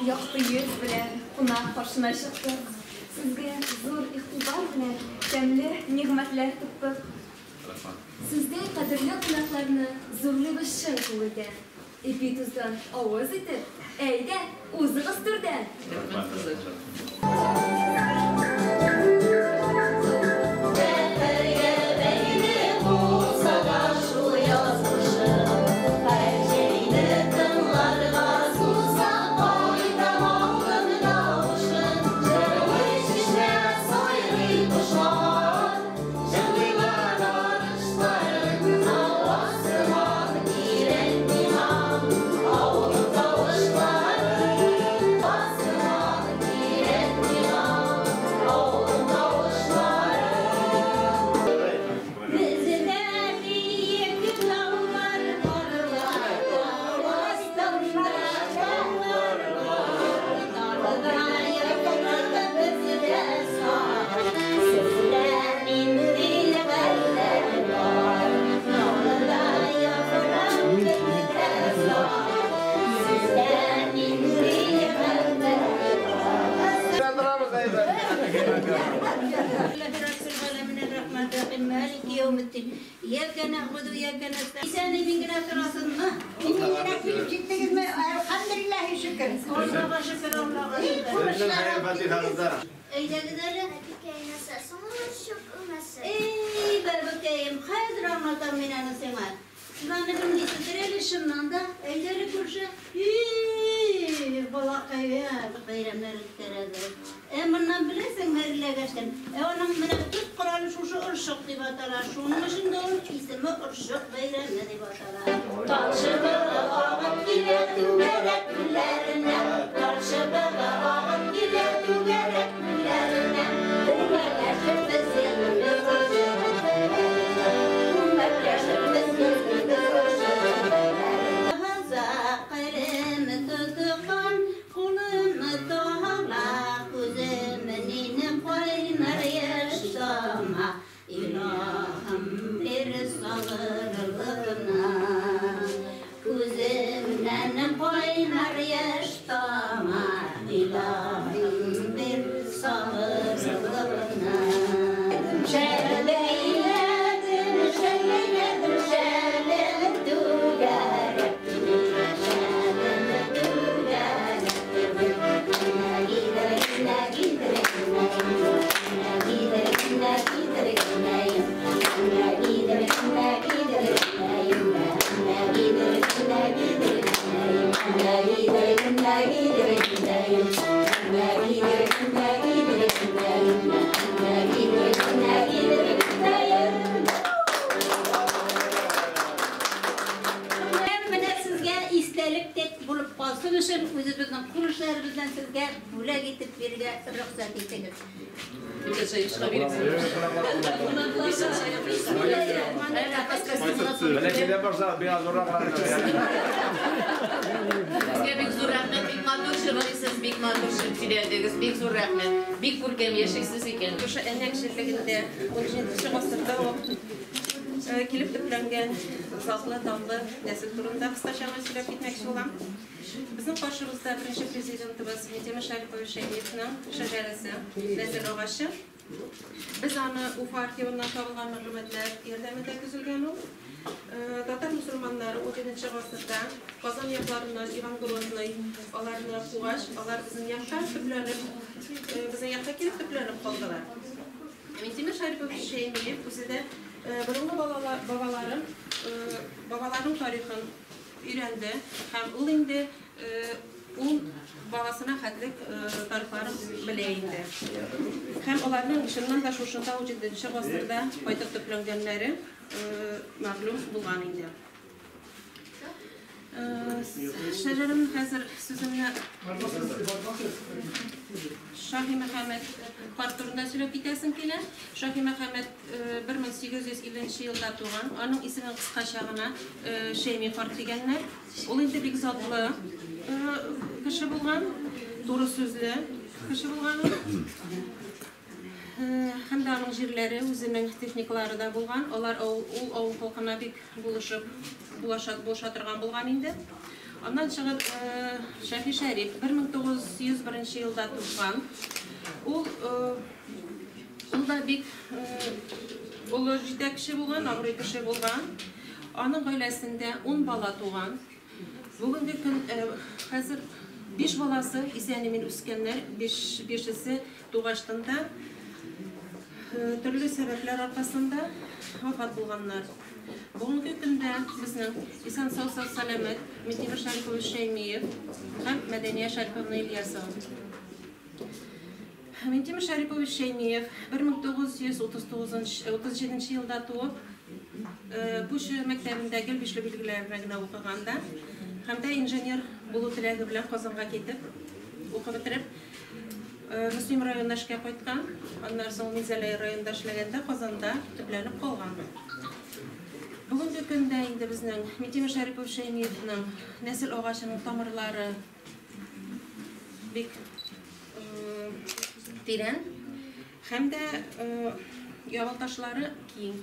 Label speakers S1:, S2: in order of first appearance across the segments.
S1: Якты йөз белән кунак каршына чыктык. Сезгә зур игътибар белән тәмле нигъмәтләр тоттык. Сездәй кадерле кунакларны зурлыйбыз чын күңелдән. Ипи-тоздан авыз итеп, әйдә, узыгыз түрдән!
S2: Рәхмәт, кызым.
S3: Бәхергә бәйле булса да шул язмышым, Һәр җәйне тыңларга сусап кайтам авылым тавышын. Җырлый чишмә, сайрый кошлар, Җырлыйлар арышларын, Аваз сыман кирәк миңа авылым тавышлары. Аваз сыман кирәк миңа авылым тавышлары. Бездә биек таулар барлар, астында таулар бар. Далада яфрагы бездә сар, Сездә нинди хәлләр бар? Далада яфрак бездә сар, Сездә нинди хәлләр бар?
S4: لله رب العالمين الرحمن الرحيم مالك يوم الدين إياك نعبد وإياك نستعين إنسان من جنات راسنا
S5: Инде килеп җиттегезме? Әлхәмдүлилләһи шөкер.
S4: Аллага шөкер, Аллага шөкер. Әйдәгез әле.
S6: Әбикәй, нәрсә соң ул орчык өмәсе?
S4: Эй, бәбекәем, хәзер аңлатам мин аны сиңа. Син аны белмисездер әле чыннан да. Әйдә әле күрше. И, балакай, бәйрәмнәр үткәрәләр. Ә моннан беләсеңме эрләгәчтән? Ә аның менә төп коралы шушы орчык дип атала. Шуның өчен дә ул исеме орчык бәйрәме дип атала.
S3: Тал чыбыгы агып килә түгәрәк күлләренә, Тал чыбыгы агып килә түгәрәк күлләренә. Күмәкләшеп без йөрибез орчык бәйрәменә. Күмәкләшеп без йөрибез орчык бәйрәменә.
S4: Казак элем тоткан кулым тала, күземнән кайнар яшь тама. Илаһым, бир сабырлыкны. Күземнән кайнар яшь тама. Илаһым, бир сабырлыкны.
S3: Шәләйләдем, шәләйләдем, шәлем түгәрәк, шәлем түгәрәк. Гидер генә, гидер генә, гидер генә, гидер генә, гидер генә, гидер генә, гидер генә, гидер генә, гидер генә, гидер генә, гидер генә, гидер генә, гидер генә, гидер генә.
S4: Һәм менә сезгә истәлек тә булып калсын өчен үзебезнең кул эшләребездән сезгә бүләк итеп бирергә рөхсәт итегез.
S7: Бәләкәйдән башлап, бик зуррак.
S2: Сезгә бик зур рәхмәт, бик матур җырлыйсыз, бик матур сөйләдегез, бик зур рәхмәт. Бик күркәм яшисез икән.
S8: Шушы Әнәк җирлегендә 17 гасырда ук килеп төпләнгән затлы, данлы нәсел турында кыскача гына сөйләп китмәкче булам. Безнең каршыбызда беренче президентыбыз Минтимер Шәрипович Шәймиевның шәҗәрәсе, нәсел агачы. Без аны Уфа архивыннан табылган мәгълүматлар ярдәмендә төзелгән ул. Татар мусульманнары 17 гасырда Казан якларыннан Иван Грозный аларны кугач, алар безнең якка төпләнеп, безнең якка килеп төпләнеп калдылар. Минтимер Шәрипович Шәймиев үзе дә борынгы бабаларын, бабаларының тарихын өйрәнде һәм ул инде ул бабасына хәтлек тарихларын белә инде. Һәм аларның чыннан да шушында 17 гасырда кайтып төпләнгәннәре мәгълүм булган инде. Шәҗәрәнең хәзер сүземне Шаһи Мөхәммәд карт турында сөйләп китәсем килә. Шаһи Мөхәммәд 1850 елда туган. Аның исемен кыскача гына Шәйми карт дигәннәр. Ул инде бик затлы кеше булган, туры сүзле кеше булган ул. Һәм дә аның җирләре, үзенең техникалары да булган. Алар ул авыл халкына бик булышып, булаша, булыша торган булган инде. Аннан чыгып Шәфи Шәрип 1901 елда туган. Ул да бик олы җитәкче булган, абруй кеше булган. Аның гаиләсендә 10 бала туган. Бүгенге көн хәзер 5 баласы исән-имин үскәннәр, 5-есе тугачтан да төрле сәбәпләр аркасында вафат булганнар. Бүгенге көндә безнең исән сау сәламәт Минтимер Шәрипович Шәймиев һәм Мәдәния Шәриповна Ильясова. Минтимер Шәрипович Шәймиев 1937 елда туып, Пучы мәктәбендә гел бишле билгеләренә генә укыган да, һәм дә инженер булу теләге белән Казанга китеп, укып бетереп, Мөслим районына эшкә кайткан, аннан соң Минзәлә районында эшләгәндә Казанда төпләнеп калган. Бүгенге көндә инде безнең Минтимер Шәрипович Шәймиевның нәсел агачының тамырлары бик тирән һәм дә ябалташлары киң.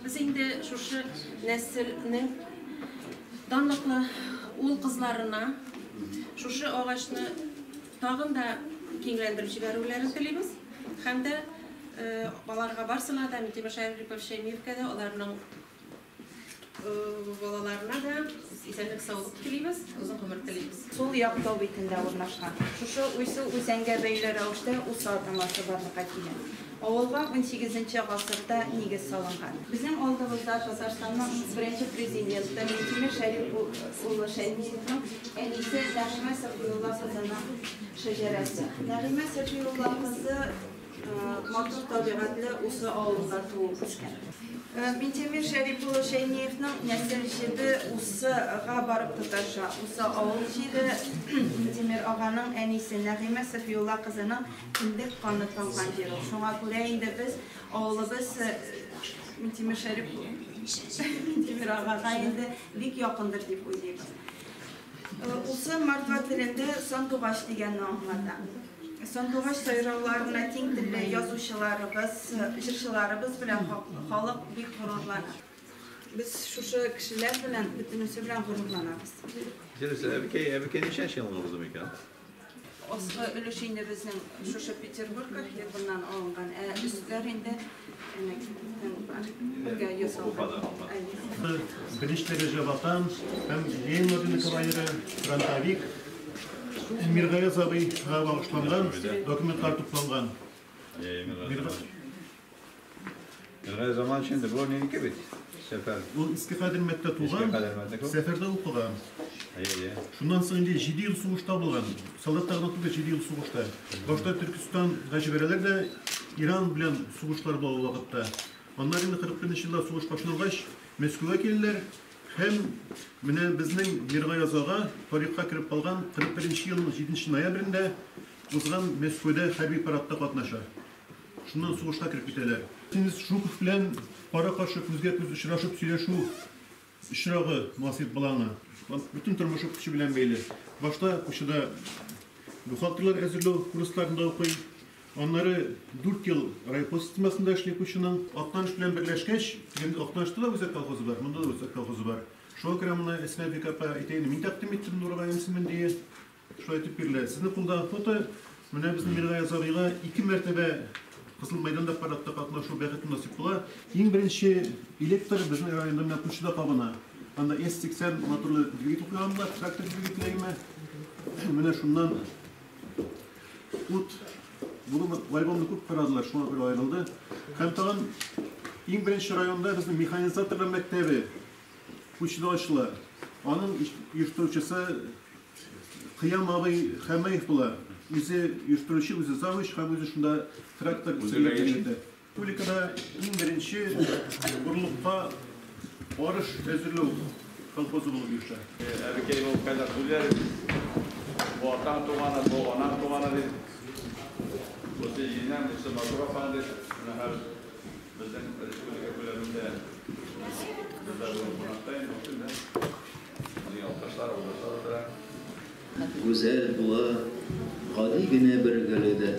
S8: Без инде шушы нәселнең данлыклы ул кызларына шушы агачны тагын да киңләндереп җибәрүләрен телибез. Һәм дә аларга барсына да, Минтимер Шәрипович Шәймиевкә дә, аларның балаларына да исәнлек саулык телибез, озын гомер телибез.
S9: Сул як тау битендә урнашкан. Шушы Уйсу үзәнгә бәйле рәвештә Усы атамасы барлыкка килә. Авылга 18 гасырда нигез салынган. Безнең алдыбызда Татарстанның беренче президенты Минтимер Шәрип улы Шәймиевның әнисе Нәгыймә Сафиулла кызының шәҗәрәсе. Нәгыймә Сафиулла кызы матур табигатьле Усы авылында туып үскән. Минтимер Шәрип улы Шәймиевның нәсел җебе Усыга барып тоташа. Усы авыл җире Минтимер аганың әнисе Нәгыймә Сафиулла кызының кендек каны тамган җире. Шуңа күрә инде без авылыбыз Минтимер Шәрип Минтимер агага инде бик якындыр дип уйлыйбыз. Усы мордва телендә сандугач дигәнне аңлата. Сандугач сайрауларына тиң телле язучыларыбыз, җырчыларыбыз белән халык бик горурлана. Без шушы кешеләр белән, бөтенесе белән горурланабыз.
S7: Әбекәй ничәнче елгы кызым икән?
S9: Асгы өлеш инде безнең шушы Петербург архивыннан алынган, ә өстләр инде бергә ясалган.
S10: Беренче дәрәҗә ватан һәм Ленин ордены кавалеры, фронтовик Миргаяз абыйга багышланган документлар тупланган.
S7: Миргаяз заман инде бу нинеке бит? Сәфәр.
S10: Ул Иске Кадермәттә туган, Сәфәрдә укыган. Шуннан соң инде 7 ел сугышта булган. Солдатлар гына түгел, 7 ел сугышта. Башта Төркестанга җибәрәләр дә, Иран белән сугышлар була ул вакытта. Аннары инде 41 елда сугыш башлангач, Мәскәүгә килделәр. Һәм менә безнең Миргаяз ага тарихка кереп калган 41 елның 7 ноябрендә узган Мәскәүдә хәрби парадта катнаша. Шуннан сугышка кереп китәләр. Сез Жуков белән кара-каршы күзгә күз очрашып сөйләшү очрагы насыйп була аңа. Бөтен тормышы көче белән бәйле. Башта Кучыда бухгалтерлар әзерләү курсларында укый. Аннары 4 ел райпо системасында эшли Кучының. Актаныш белән берләшкәч, Актанышта да үзәк колхозы бар, монда да үзәк колхозы бар. Шуңа күрә моны Әсма апа әйтә, мин тәкъдим иттем Нурга исемен дие. Шулай итеп бирелә. Сезнең кулдагы фото менә безнең Миргаяз абыйга 2 мәртәбә Кызыл майданда парадта катнашу бәхете насыйп була. Иң беренче электр безнең районда менә Кучыда кабына. Анда S80 моторлы двигатель куйганнар, трактор двигателе. Менә шуннан ут Бүген альбомны күп карадылар, шуңа күрә аерылды. Һәм тагын иң беренче районда безнең механизаторлар мәктәбе Кучыда ачыла. Аның оештыручысы Кыям абый Хәмәев була. Үзе оештыручы, үзе завуч һәм үзе шунда трактор йөртә. Республикада иң беренче орлыкка арыш әзерләү колхозы булып оеша.
S7: Әбекәй ул кадәр сүзләр, бу атаң туганы, бу анаң туганы дип. Бусы җиңнән, бусы матур апаң дип, менә хәзер безнең республика күләмендә бездә бүген кунакта инде ул көндә. Безнең якташлар, авылдашлар утыра.
S11: Гүзәл була, гади генә бер гөле дә.